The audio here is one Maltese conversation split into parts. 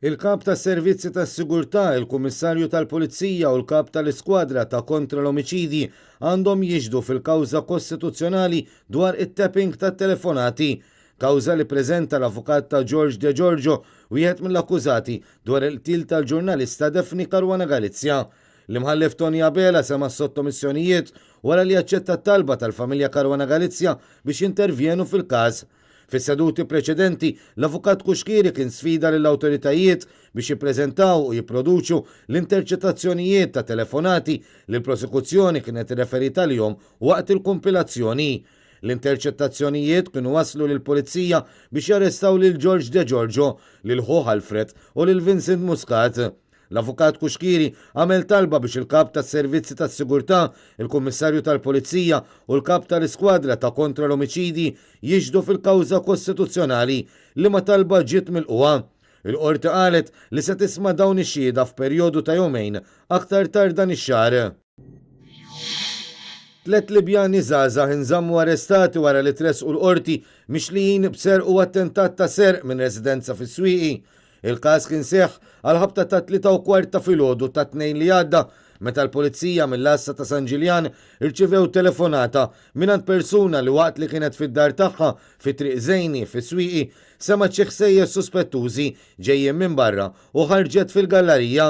Il-Kap tas-Servizzi tas-Sigurtà, il-Kummissarju tal-Pulizija u l-Kap tal-Iskwadra ta' Kontra l-Omiċidji għandhom jixhdu fil-kawża kostituzzjonali dwar it-tapping tat-telefonati. Kawża li ppreżenta l-avukat ta' George De Giorgio, wieħed mill-akkużati dwar il-qtil tal-ġurnalista Daphne Caruana Galizia. L-Imħallef Toni Abela sema' s-sottomissjonijiet wara li aċċetta t-talba tal-familja Caruana Galizia biex jintervjenu fil-każ. Fis-seduti preċedenti, l-Avukat Cuschieri kien sfida lill-awtoritajiet biex jippreżentaw u jipproduċu l-interċetazzjonijiet ta' telefonati li l-prosekuzzjoni kienet irreferiet għalihom waqt il-kumpilazzjoni. L-interċettazzjonijiet kienu wasslu lill-Pulizija biex jarrestaw lil George Degiorgio, lil ħuh Alfred u lil Vincent Muscat. L-Avukat Cuschieri għamel talba biex il-Kap tas-Servizzi tas-Sigurtà, il-Kummissarju tal-Pulizija u l-Kap tal-Iskwadra ta' Kontra l-Omiċidji jixhdu fil-kawża kostituzzjonali, liema talba ġiet milqugħa. Il-Qorti qalet li se tisma' dawn ix-xhieda f'perjodu ta' jumejn aktar tard dan ix-xahar. Tlett Libjani żgħażagħ inżammu arrestati wara li tressqu l-Qorti mixlijin b'serq u attentat ta' serq minn residenza fis-Swieqi. Il-każ kien seħħ għall-ħabta tat-3:15 ta' filgħodu tat-Tnejn li għadda meta l-Pulizija mill-Għassa ta' San Ġiljan irċivew telefonata mingħand persuna li waqt li kienet fid-dar tagħha fi Triq Żejni fis-Swieqi semgħet xi ħsejjes suspettużi ġejjin minn barra u ħarġet fil-gallarija.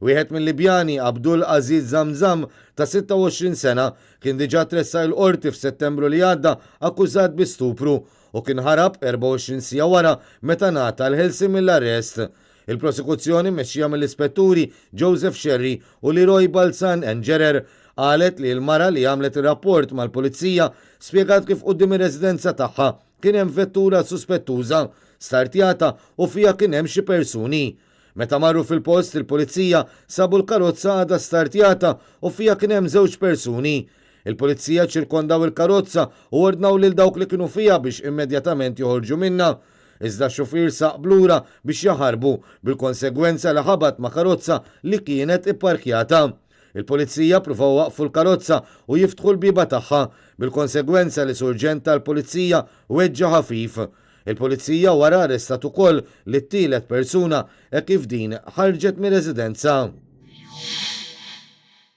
Wieħed mil-Libjani, Abdul Aziz Zamzam ta' 26 sena, kien diġà tressaq il-Qorti f'Settembru li għadda akkużat bi stupru u kien ħarab 24 siegħa wara meta ngħata l-ħelsien mill-arrest. Il-prosekuzzjoni mmexxija mill-Ispetturi Joseph Scerri u Leroy Balzan Engerer qalet li l-mara li għamlet ir-rapport mal-Pulizija spjegat kif quddiem ir-residenza tagħha kien hemm vettura suspettuża startjata u fiha kien hemm xi persuni. Meta marru fil-post il-Pulizija sabu l-karozza għadha startjata u fiha kien hemm żewġ persuni. Il-Pulizija ċċirkondaw il-karozza u ordnaw lil dawk li kienu fiha biex immedjatament joħorġu minnha. Iżda x-xufier saq b'lura biex jaħarbu, bil-konsegwenza li ħabat ma' karozza li kienet ipparkjata. Il-Pulizija ppruvaw iwaqqfu l-karozza u jiftħu l-bieba tagħha, bil-konsegwenza li surġent tal-Pulizija weġġa' ħafif. Il-Pulizija wara arrestat ukoll lit-tielet persuna hekk kif din ħarġet mir-residenza.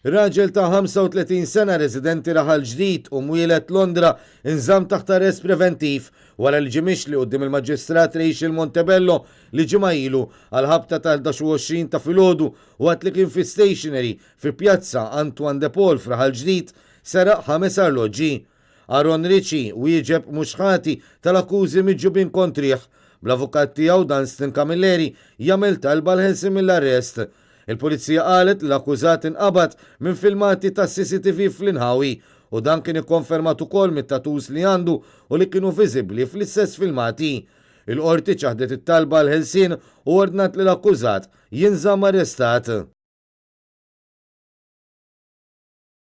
Raġel ta' 35 sena residenti Raħal Ġdid u mwieled Londra nżamm taħt arrest preventiv wara li ġie mixli quddiem il-Maġistrat Rachel Montebello li ġimgħa ilu għall-ħabta tal-11:20 ta' filgħodu waqt li kien fi stationery fi Pjazza Antoine de Paul f'Raħal Ġdid seraq ħames arloġġi. Aaron Ritchie wieġeb mhux ħati tal-akkużi miġjubin kontrih, bl-avukat tiegħu Dunstan Camilleri jagħmel talba għall-ħelsien mill-arrest. Il-Pulizija qalet li l-akkużat inqabad minn filmati tas-CCTV fl-inħawi u dan kien ikkonfermat ukoll mit-tattoos li għandu u li kienu viżibbli fl-istess filmati. Il-Qorti ċaħdet it-talba għall-ħelsien u ordnat li l-akkużat jinżamm arrestat.